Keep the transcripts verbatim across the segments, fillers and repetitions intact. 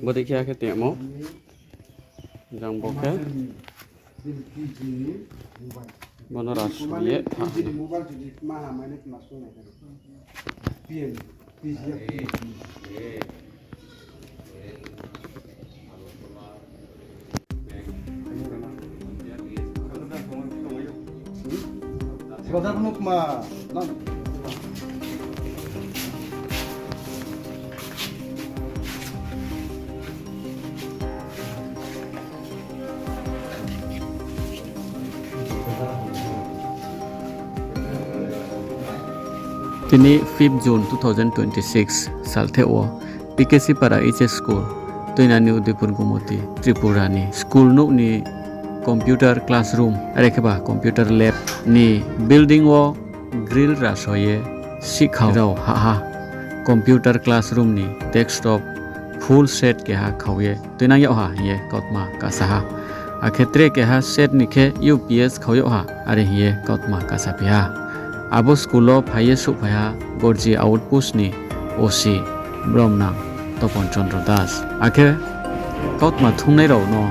Bodei khe akhe temo. Jang bo khe. Bono rasu ye tha. Tini fifth June two thousand twenty-six salthe wo P K C Para H S School, Toinani Udaipur Gumoti, Tripura ni school nouh ni computer classroom, are khe ba computer lab ni building wo grill rasu ye sihkhao rao ha ha. Computer classroom ni desktop full set keha khao ye tuinang yag ha hing ye kautma kasa ha. Akhe tre keha set ni khe U P S khao yag ha, are hing ye kautma kasa phi ha. Abo school wo phai ye souhphai ha Gorji outpost ni O C Bromnang Topon Chandra Das. Akhe kautma thungnai rao no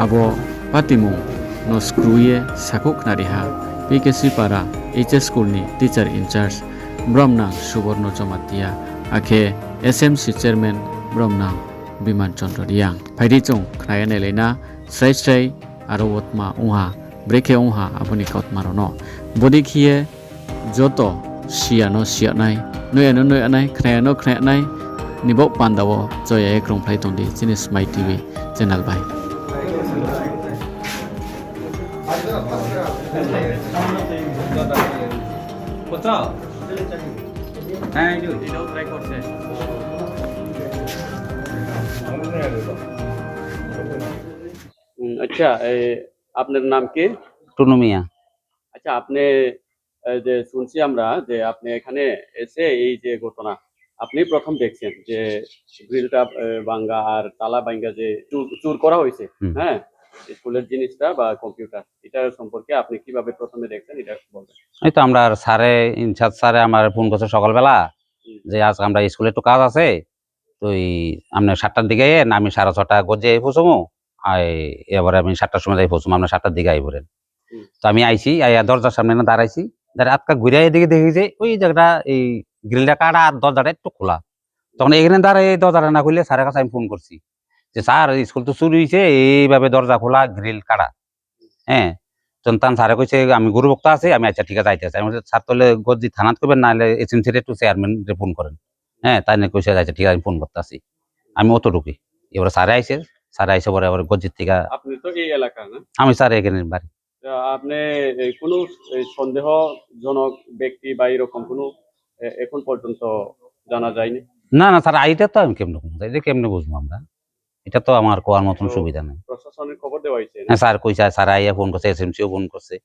abo patimung no skru ye sakhouh khnari ha P K C Para H S School ni teacher in charge Bromnang Suborno Jamatia, akhe S M C chairman Bromnang Biman Chandra Reang. Phai di chung khna ye nailai na, srai srai aro wo tma ong ha, brekhe ong ha, abo ni kautma rao no. Bodei khe ye joto si ya no si ya nai, nuh ya no nuh ya nai, khna ya no khna ya nai, ni baoh panda wo choya ye krungphlai tong di chini Smai T V channel bai. হুম, আচ্ছা, এ, আপনার নাম কি? টুনু মিয়া। আচ্ছা, আপনি, এ, যে শুনছি আমরা যে আপনি এখানে এসে এই যে ঘটনা, আপনি প্রথম দেখছেন যে গ্রিলটা, এ, ভাঙ্গা আর তালা ভাঙ্গা যে চুর, চুর করা হয়েছে, হুম। হ্যাঁ, স্কুলের জিনিসটা বা কম্পিউটার, এটা সম্পর্কে আপনি কিভাবে প্রথমে দেখছেন, এটা একটু বলবেন। এই তো আমরা স্যারে, ইনচার্জ স্যারে আমার ফোন করছে সকালবেলা হুম। যে আজ আমরা স্কুলে একটু কাজ আছে, তো এই আপনি সাতটার দিকে আইয়েন, আমি সাড়ে ছটা গজে আই পৌঁছমু, আই এবারে আমি সাতটার সময় যাই পৌঁছমু, আপনি সাতটার দিকে আই পড়েন। হুম। তো আমি আইছি, আইয়া দরজার সামনে না দাঁড়াইছি, দাঁড়া আটকা ঘুরে এদিকে দেখি যে ওই জায়গাটা এই গ্রিলটা কাটা আর দরজাটা একটু খোলা। তখন এখানে দাঁড়ায় এই দরজাটা না খুলে স্যারের কাছে আমি ফোন করছি যে, "স্যার, স্কুল তো চুরি হয়েছে, এইভাবে দরজা খোলা, গ্রিল কাটা।" হ্যাঁ, তখন তান স্যারে কইছে, "আমি গুরু বক্তা আছি, আমি আচ্ছা ঠিক আছে আইতেছি।" আমি বলছি, "স্যার, তাহলে গজ্জি থানাত কইবেন, নাহলে এসএমসি রে একটু চেয়ারম্যান রে ফোন করেন।" হ্যাঁ, তাই নিয়ে কইছে, "আচ্ছা ঠিক আছে, আমি ফোন করতেছি।" আমি অতটুকুই। এবারে স্যারে আইছে, স্যারে আইসে পরে আবার গজ্জির থেকে আপনি তো এই এলাকার, না? আমি স্যার এখানে বাড়ি। তা আপনি এই কোনো এই সন্দেহজনক ব্যক্তি বা এরকম কোনো এ-, এখন পর্যন্ত জানা যায়নি? না, না, স্যার, এটা তো আমি কেমনে বুঝবো? এটা কেমনে বুঝবো আমরা? এটা তো আমার কোয়ার মতন তো সুবিধা নাই। প্রশাসনের খবর দেওয়া হয়েছে? হ্যাঁ, স্যার কইছে, স্যার আইয়া ফোন করছে, এসএমসিও ফোন করছে,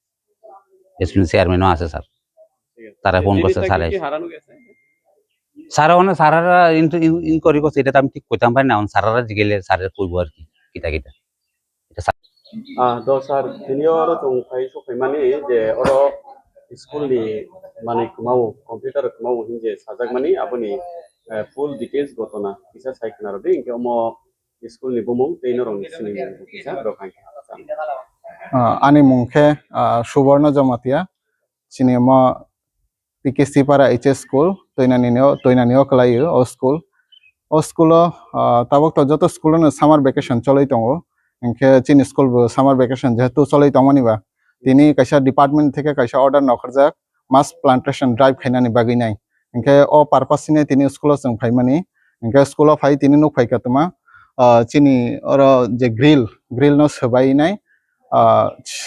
এসএমসি চেয়ারম্যানও আছে স্যার। ঠিক আছে। তারা এই ফোন জিনিসটা করছে, কি, স্যার কি আইছে। হারানো গেছে? স্যার, মানে, স্যাররা ইন-, ইন-, ইনকোয়ারি করছে, এটা তো আমি ঠিক কইতাম পারি না, এখন স্যাররা জিগেলে স্যাররা কইবো আর কি, কিতা কিতা। Itu sa- Ah, do sir, tini oro chung phai sokphaimani je oro school ni manoi kwmao, computer kwmao hing je sajakmani, aboni, eh, full details gotona kisa sai khna rw di, hingkhe omo school ni bumung tei norokni sinimung kisa rw kha hingkhe. Ah, ani mung khe, ah, Suborno Jamatia, chini omo P K C Para H S school, Toinani o, Toinani o kwlai o school. O school o, ah, tabuk to joto school o no summer vacation choloi tongo. Hingkhe chini school bo summer vacation jehetu choloi tongmani ba, tini kaisa department theke kaisa order nokharjak, mass plantation drive khainani bagwi nai. Hingkhe o purpose ni tini school o chwng phaimani. Hingkhe school o phai tini nukphai kha tuma, ah, chini oro je grill, grill no swbai nai, ah,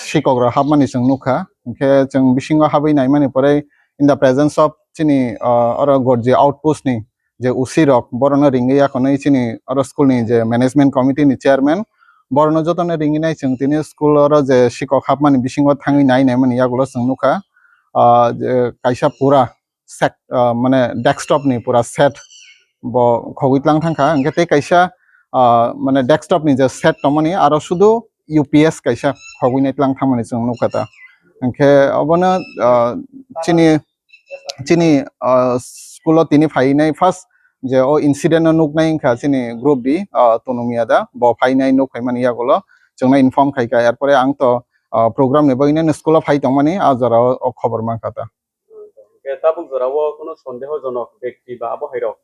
sikok rok hapmani chwng nukha. Hingkhe chwng bisingo habwi naimani pore in the presence of chini, ah, oro Gorji outpost ni je O C rok, borokno ringwi yakhonwi chini oro school ni je management committee ni chairman, borokno jotono ringwi nai chwng tini school oro je sikok hapmani bisingo thangwi nai naimani yagulo chwng nukha, ah, je kaisa pura set, ah, mane desktop ni pura set bo khogwi tlang thangkha, hingkhe tei kaisa, ah, mane desktop ni je set tongmani aro sudu U P S kaisa khogwi nai tlang thangmani chwng nukha ta. Hingkhe obono, ah, chini, chini, ah, school o tini phai nai first je o incident no nuknai wngkha chini group di, ah, Tunu Miya da, bo phainai nuk phaimani yagulo chwngno inform khaikha, erpore ang to, ah, program ni bagwi nai school o phai tongmani, a jora o khobor mankha ta. Hwnkhe tabuk jora o kuno sondehojonok bekti ba abo hairok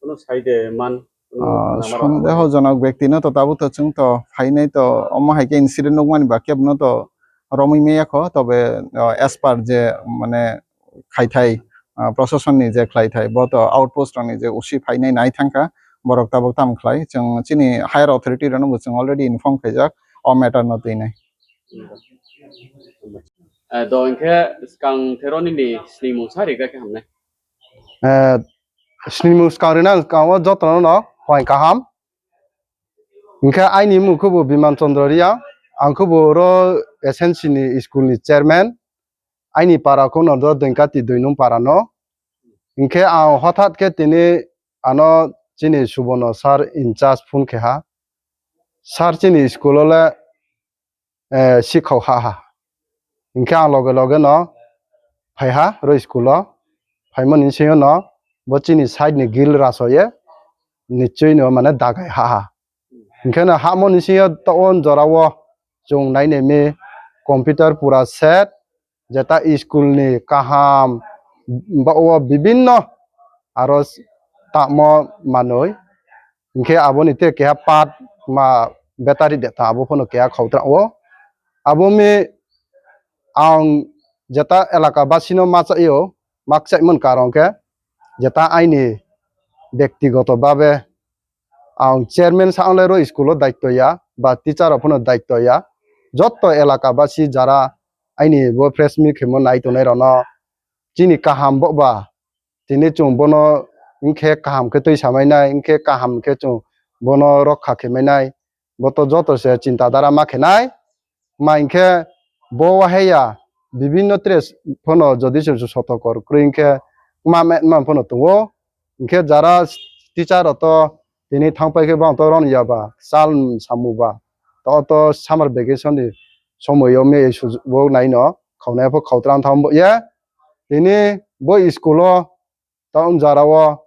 kuno saide man, kuno Ah, khna mara sondehojonok bekti no to tabuk to chwng to phainai to omo hai khe incident nukmani ba kebo no to romwi maya kho, tobe, ah, as per je mane khaithai, ah, proshashan ni je khlaithai, bo to outpost rok ni je O C phainai nai thangkha, borok tabuk tam khlai. Chwng chini higher authority rokno bo chwng already inform khaijak o matter no twinai. Eh, do hwnkhe skang thero nini snimung sa rigra khe hamnai. Eh, snimung skang rina skang o jotono no phaing kaham. Hwnkhe aini mung khubo Biman Chandra Reang, ang khubo ro S N C ni school ni chairman, aini para khuno do Doinkati dui nung para no. Hwnkhe ang hothat khe tini ano chini Subono sir in charge phone khe ha. Sir chini school o le, eh, sikhau ha ha. Hwnkhe ang loge loge no phai ha ro school o. Phaimo ni sing yo no bo chini side ni grill raso ye nichoi no mane dagai ha ha. Hwnkhe no hamo ni sing yo to o jora o chwng nai nai mi computer pura set, jeta school ni kaham, ba o bibinno aro s-, tamo manwi. Hwnkhe abo ni te keha part ma battery de ta abo phano keha khautra o. Abo mi ang jeta elaka basi no ma chaio, ma kchaimon karon khe jeta aini bektigoto babe ang chairman sa onglai ro school o daityo ya, ba teacher rok phano daityo ya. Joto elaka basi jara aini bo press meet khemo nai tongnai rok no chini kaham bo ba, tini chwng bono hwnkhe kaham khe twi samai nai, hwnkhe kaham khe chwng bono rokha khe mai nai, bo to joto se chinta dara ma khe nai. Ma hwnkhe bo wahai ya bibinno tres phano jodi se sotokor kroi hwnkhe ma me-, ma phano tongo. Hwnkhe jara teacher rok to tini thangpai khe bang to roni ya ba, sal samu ba, to, to summer vacation ni somoi yo me sujuk bo nai no khaunai pho khautram tham bo ye. Tini bo school o town jara o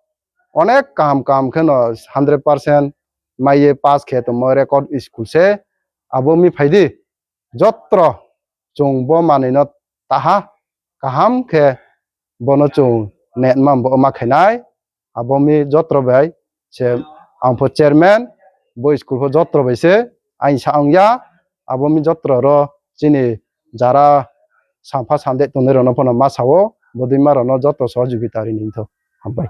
onek kaham kaham khe no hundred percent mai ye pass khe tongmo record school se. Abo mi phai di, jotro chwng bo manwi no taha kaham khe bono chwng netma bo ma khe nai. Abo mi jotro bai se ang pho chairman, bo school pho jotro bai se aini sa ong ya. Abo mi jotro ro chini jara sampha sande tongnai rok no phano ma sa o, bodei ma rok no jotro sohojogita ri ni tho. Hambai.